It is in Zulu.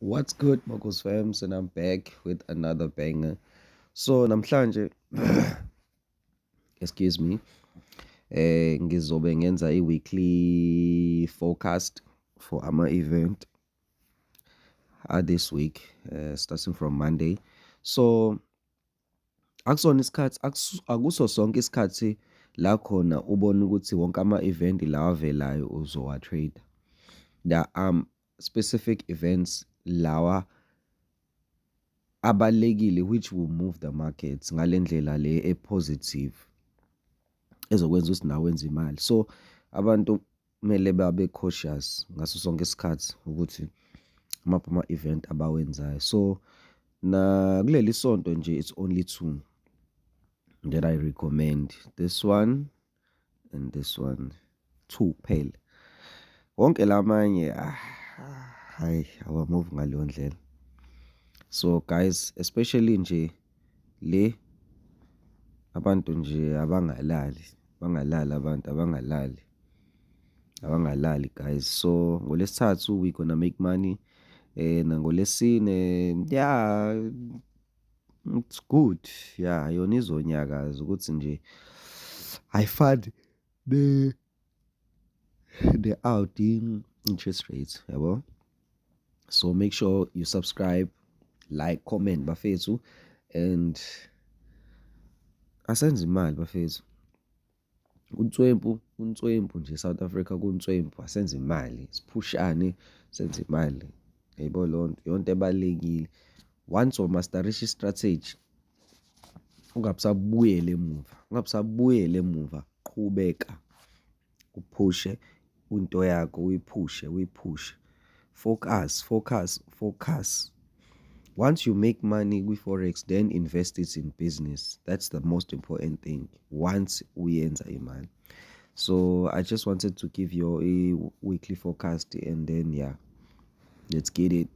What's good, Mokos fams? And I'm back with another banger. So namhlanje, excuse me, ngizobe ngenza i-weekly forecast for ama event this week, starting from Monday. So akusona isikhathi, akuso sonke isikhathi la khona ubona ukuthi wonke ama-event lawa avelayo uzowa-trade. There are specific events lawa abalulekile which will move the markets ngale ndlela le e-positive ezokwenza ukuthi nawe wenze imali. So abantu kumele babe cautious ngaso sonke isikhathi ukuthi amaphi ama-event abawenzayo. So na kuleli sonto nje, it's only two that I recommend, this one and this one, two kuphela. Wonke lamanye, ah, hayi, awa-move ngaleyo ndlela. So guys, especially nje le, abantu nje abangalali, bangalali abantu, abangalali, abangalali guys. So ngolesithathu we gonna make money, nangolesine, yeah, it's good. Yeah, yona izonyakaza ukuthi nje ayifani the out interest rates, yabo. So make sure you subscribe, like, comment, bafethu, and asenze imali, bafethu. Unswempu, unswempu nje, South Africa kunswempu. Asenze imali, siphushane, senze imali, yayibona leyo nto, yonto ebalulekile. Once wa-masterisha i-strategy, ungabe usabuyela emuva, ungabe usabuyela emuva. Qhubeka uphushe into yakho, uyiphushe, uyiphushe. Focus, focus, focus. Once you make money kwi-forex, then invest it in business. That's the most important thing once uyenza imali. So I just wanted to give you a weekly forecast and then, yeah, let's get it.